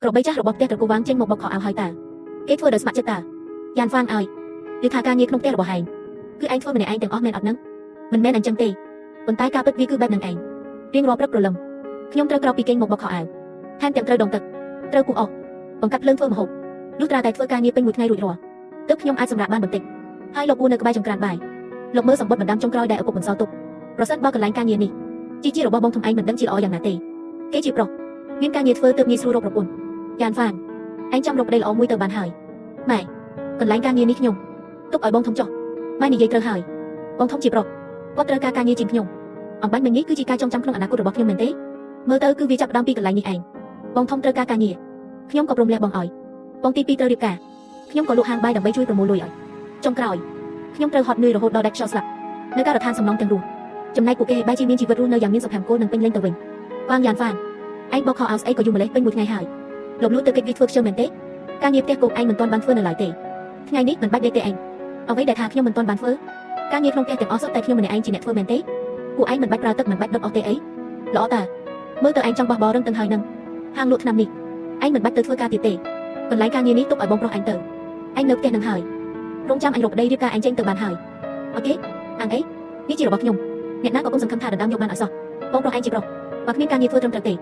ក្របីចាស់របស់ផ្ទះត្រកូលវាងចេញមកបោកខោអាវហើយតើគេធ្វើដោយស្ម័គ្រចិត្តតើយ៉ានហ្វាងឲ្យឬថាការងារក្នុងផ្ទះរបស់ឯងគឺឯងធ្វើម្នាក់ឯងទាំងអស់មែនអត់នឹងមិនមែនអញ្ចឹងទេប៉ុន្តែការពិតវាគឺបែបនឹងឯងរៀងរាល់ព្រឹកព្រលឹមខ្ញុំត្រូវក្រោកពីគេងមកបោកខោអាវថែមទាំងត្រូវដងទឹកត្រូវពុះអស់បង្កាត់ភ្លើងធ្វើម្ហូបលុះត្រាតែធ្វើការងារពេញមួយថ្ងៃរួចរាល់ទើបខ្ញុំអាចសម្រាកបានបន្តិចហើយលោកពូនៅក្បែរចង្ក្រានបាយលោកមើលសម្បត្តិបណ្ដាំចុងក្រោយដែលឪពុកបន្សល់ទុកប្រសិនបើកន្លែងការងារនេះជារបស់បងធំឯងមិនដឹងជាល្អយ៉ាងណាទេគេជាប្រុសមានការងារធ្វើទើបងាយស្រួលរកប្រពន្ធយ៉ានហ្វាងឯងចាំរកប្តីល្អមួយទៅបានហើយម៉ែកន្លែងការងារនេះខ្ញុំទុកឲ្យបងធំចុះម៉ែនិយាយត្រូវហើយបងធំជាប្រុសគាត់ត្រូវការការងារជាងខ្ញុំអំបញ្ញមិញនេះគឺជាការចងចាំក្នុងអនាគតរបស់ខ្ញុំមែនទេមើលទៅគឺវាចាប់ផ្ដើមពីកន្លែងនេះឯងបងធំត្រូវការការងារខ្ញុំក៏ព្រមលះបង់ឲ្យបងទី2ត្រូវរៀបការខ្ញុំក៏លក់ហាងបាយដើម្បីជួយប្រមូលលុយឲ្យចុងក្រោយខ្ញុំត្រូវហត់នឿយរហូតដល់ដាច់ខ្យល់ស្លាប់នៅការដ្ឋានសំណង់ទាំងរស់ចំណែកពួកគេបែរជាមានជីវិតរស់នៅយ៉ាងមានសុភមង្គលនិងពេញលេញទៅវិញវ៉ាងយ៉ានហ្វាងឯងបោកខោអាវស្អីក៏យូរម្លេះពេញមួយថ្ងៃហើយលោកលួចទៅកិច្ចវាធ្វើខ្ជិលមែនទេការងារផ្ទះគោកឯងមិនទាន់បានធ្វើនៅឡើយទេថ្ងៃនេះមិនបាច់ដេកទេឯងអ្វីដែលថាខ្ញុំមិនទាន់បានធ្វើការងារក្នុងផ្ទះទាំងអស់សុទ្ធតែខ្ញុំម្នាក់ឯងជាអ្នកធ្វើមែនទេពួកឯងមិនបាច់ប្រើទឹកមិនបាច់ដុតអស់ទេអីល្អតាមើលទៅឯងចង់បោះបោរឹងទាំងហើយនឹងហាងលក់ថ្នាំនេះឯងមិនបាច់ទៅធ្វើការទៀតទេកន្លែងការងារនេះទុកឲ្យបងប្រុសឯងទៅឯងនៅផ្ទះនឹងហើយរងចាំអញរកប្តីរៀបការឯងចេញទៅបានហើយអូខេអាងអីនេះជារបស់ខ្ញុំអ្នកណាក៏គុំសង្ឃឹមថាដណ្ដើមយកបានឲ្យសោះបងប្រុសឯងជាប្រុសបើគ្មានការងារធ្វើត្រឹមត្រូវទេ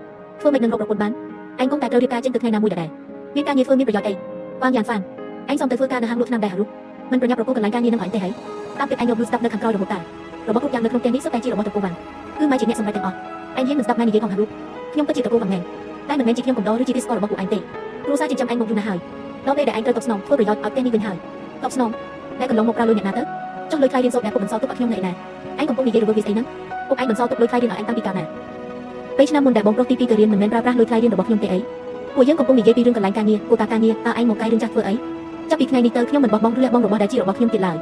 ធ្វើមិននឹងរកប្រពន្ធបានឯងគង់តែត្រូវរៀបការចេញទៅថ្ងៃណាមួយដដែលមានការងារធ្វើមានប្រយោជន៍អីវ៉ាងយ៉ានហ្វាងឯងសុំទៅធ្វើការនៅហាងលក់ថ្នាំដែរហើយនោះមិនប្រញាប់ប្រគល់កន្លែងការងារនឹងឲ្យទេហើយតាមពិតឯងយកលុយស្ដាប់នៅខាងក្រោយរហូតតារបស់គ្រប់យ៉ាងនៅក្នុងផ្ទះនេះសុទ្ធតែជារបស់ត្រកូលវ៉ាងគឺម៉ែជាអ្នកសម្រេចទាំងអស់ឯងហ៊ានមិនស្ដាប់ម៉ែនិយាយផងហារូខ្ញុំពិតជាត្រកូលវ៉ាងមែនតែមិនមែនជាខ្ញុំកំដរឬជាទីស្គាល់របស់ពួកឯងទេគ្រួសារចិញ្ចឹមឯងមកយូរណាស់ហើយដល់ពេលដែលឯងត្រូវតបស្នងធ្វើប្រយោជន៍ឲ្យផ្ទះនេះវិញហើយតបស្នងតែកន្លងមកប្រើលុយអ្នកណាទៅចុះលុយថ្លៃរៀនសូត្រដែលពុកបន្សល់ទុកឲ្យខ្ញុំនៅឯណាឯងកំពុងនិយាយរវើវាស្អីហ្នឹងពុកឯងបន្សល់ទុកលុយថ្លៃរៀនឲ្យឯងតាំងពីកាលណាពេលឆ្នាំមុនដែលបងប្រុសទី2ទៅរៀនមិនមែនប្រើប្រាស់លុយថ្លៃរៀនរបស់ខ្ញុំទេអីពួកយើងកំពុងនិយាយពីរឿងកន្លែងការងារគោតាការងារតើឯងមកកាយរឿងចាស់ធ្វើអីចាប់ពីថ្ងៃនេះទៅខ្ញុំមិនបោះបង់ឬលះបង់របស់ដែលជារបស់ខ្ញុំទៀតឡើយ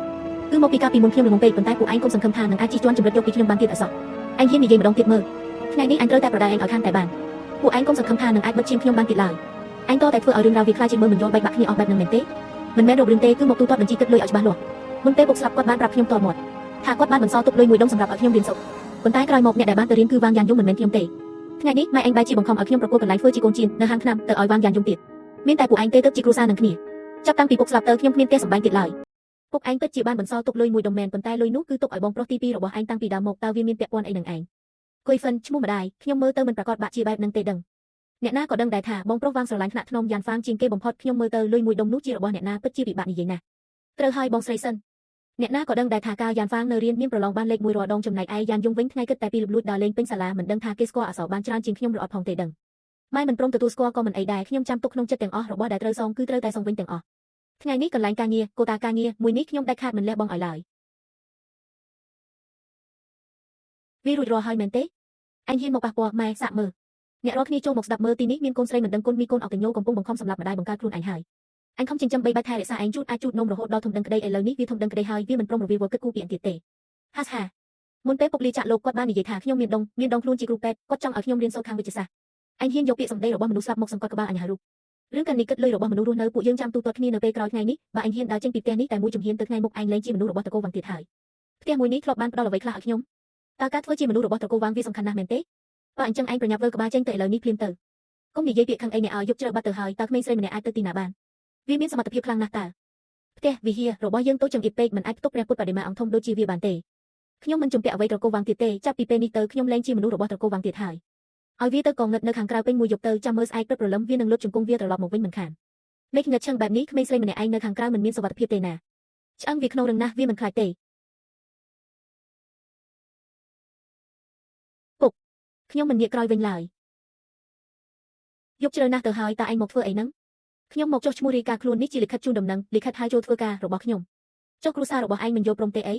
គឺមកពីកាលពីមុនខ្ញុំល្ងងពេកប៉ុន្តែពួកឯងគុំសង្ឃឹមថានឹងអាចជិះជាន់ចម្រិតយកពីខ្ញុំបានទៀតអសោះឯងហ៊ាននិយាយម្ដងទៀតមើលថ្ងៃនេះឯងត្រូវតែប្រដៅឯងឲ្យខានតែបានពួកឯងគុំសង្ឃឹមថានឹងអាចបិទឈាមខ្ញុំបានទៀតឡើយឯងតតែធ្វើឲ្យរឿងរ៉ាវវាខ្លាចជាមើលមិនយល់បែកបាក់គ្នាអស់បែបនឹងមែនទេមិនមែនរករឿងទេគឺមកទូទាត់បញ្ជីគិតលុយឲ្យច្បាស់លាស់មុនពេលពុកស្លាប់គាត់បានប្រាប់ខ្ញុំតមាត់ថាគាត់បានបន្សល់ទុកលុយមួយដុំសម្រាប់ឲ្យខ្ញុំរៀនសូត្រប៉ុន្តែក្រោយមកអ្នកដែលបានទៅរៀនគឺវ៉ាងយ៉ានយងមិនមែនខ្ញុំទេថ្ងៃនេះម៉ែឯងបែរជាបង្ខំឲ្យខ្ញុំប្រគល់កន្លែងធ្វើជាកូនចៀននៅហាងថ្នាំទៅឲ្យវ៉ាងយ៉ានយងទៀតមានតែពួកឯងទេទើបជាគ្រួសារនឹងគ្នាចាប់តាំងពីពុកស្លាប់ទៅខ្ញុំគ្មានផ្ទះសម្បែងទៀតឡើយពុកឯងពិតជាបានបន្សល់ទុកលុយមួយដុំមែនប៉ុន្តែលុយនោះគឺទុកឲ្យបងប្រុសទី2របស់ឯងតាំងពីដើមមកតើវាមានពាក់ព័ន្ធអីនឹងឯងគុយហ្វិនឈ្មោះម្ដាយខ្ញុំមើលទៅមិនប្រកាសបាក់ជាបែបនឹងទេដឹងអ្នកណាក៏ដឹងដែរថាបងប្រុសវ៉ាងស្រឡាញ់ថ្នាក់ធ្នមយ៉ានហ្វាងជាងគេបំផុតខ្ញុំមើលទៅលុយមួយដុំនោះជារបស់អ្នកណាពិតជាពិបាកនិយាយណាស់ត្រូវហើយបងស្រីសិនអ្នកណាក៏ដឹងដែរថាកាលយ៉ានហ្វាងនៅរៀនមានប្រឡងបានលេខ1រាល់ដងចំណែកឯយ៉ានយងវិញថ្ងៃគិតតែពីលបលួចដើរលេងពេញសាលាមិនដឹងថាគេស្គាល់អក្សរបានច្រើនជាងខ្ញុំឬអត់ផងទេដឹងម៉ែមិនព្រមទទួលស្គាល់ក៏មិនអីដែរខ្ញុំចាំទុកក្នុងចិត្តទាំងអស់របស់ដែលត្រូវសងគឺត្រូវតែសងវិញទាំងអស់ថ្ងៃនេះកន្លែងការងារគោតាការងារមួយនេះខ្ញុំដាច់ខាតមិនលះបង់ឲ្យឡើយវារួចរាល់ហើយមែនទេអញហ៊ានមកប៉ះពាល់ម៉ែសាក់មើលអ្នករាល់គ្នាចូលមកស្ដាប់មើលទីនេះមានកូនស្រីមិនដឹងគុណមានកូនអកតញ្ញូកំពុងបង្ខំសម្លាប់ម្ដាយបង្កើតខ្លួនឯងហើយអញខំចិញ្ចឹមបីបាច់ថែរក្សាឯងជូតអាចជូតនំរហូតដល់ធំដឹងក្តីឥឡូវនេះវាធំដឹងក្តីហើយវាមិនព្រមរវាវគិតគូពីអញទៀតទេហាហាមុនពេលពុកលីចាក់លោកគាត់បាននិយាយថាខ្ញុំមានដងខ្លួនជាគ្រូពេទ្យគាត់ចង់ឲ្យខ្ញុំរៀនសូត្រខាងវិទ្យាសាស្ត្រអញហ៊ានយកពាក្យសម្ដីរបស់មនុស្សស្លាប់មកសង្កត់ក្បាលអញហើយរូបរឿងកាលនេះគិតលុយរបស់មនុស្សរស់នៅពួកយើងចាំទូទាត់គ្នានៅពេលក្រោយថ្ងៃនេះបើអញហ៊ានដើរចេញពីផ្ទះនេះតែមួយជំហានទៅថ្ងៃមុខឯងលែងជាមនុស្សរបស់ត្រកូលវ៉ាងទៀតហើយផ្ទះមួយនេះធ្លាប់បានផ្ដល់អ្វីខ្លះឲ្យខ្ញុំតើការធ្វើជាមនុស្សរបស់ត្រកូលវ៉ាងវាសំខាន់ណាស់មែនទេបើអញ្ចឹងឯងប្រញាប់វិលក្បាលចេញទៅឥឡូវនេះភ្លាមទៅកុំនិយាយពាក្យខឹងអីអ្នកឲ្យយប់ជ្រៅបាត់ទៅហើយតើក្មេងស្រីម្នាក់អាចទៅទីណាបានវាមានសមត្ថភាពខ្លាំងណាស់តើផ្ទះវិហាររបស់យើងតូចចង្អៀតពេកមិនអាចផ្ទុកព្រះពុទ្ធបដិមាអង្គធំដូចជាវាបានទេខ្ញុំមិនជំពាក់អ្វីត្រកូលវ៉ាងទៀតទេចាប់ពីពេលនេះទៅខ្ញុំលែងជាមនុស្សរបស់ត្រកូលវ៉ាងទៀតហើយឲ្យវាទៅកងងឹតនៅខាងក្រៅពេញមួយយប់ទៅចាំមើលស្អែកព្រឹកព្រលឹមវានឹងលុតជង្គង់វាត្រឡប់មកវិញមិនខានមេឃងឹតឈឹងបែបនេះក្មេងស្រីម្នាក់ឯងនៅខាងក្រៅមិនមានសុវត្ថិភាពទេណាឆ្អឹងវាក្នុងរឹងណាស់វាមិនខ្លាចទេពុកខ្ញុំមិនងាកក្រោយវិញឡើយយប់ជ្រៅណាស់ទៅហើយតើឯងមកធ្វើអីហ្នឹងខ្ញុំមកចុះឈ្មោះរាយការណ៍ខ្លួននេះជាលិខិតជូនដំណឹងលិខិតហៅចូលធ្វើការរបស់ខ្ញុំចុះគ្រួសាររបស់ឯងមិនយល់ព្រមទេអី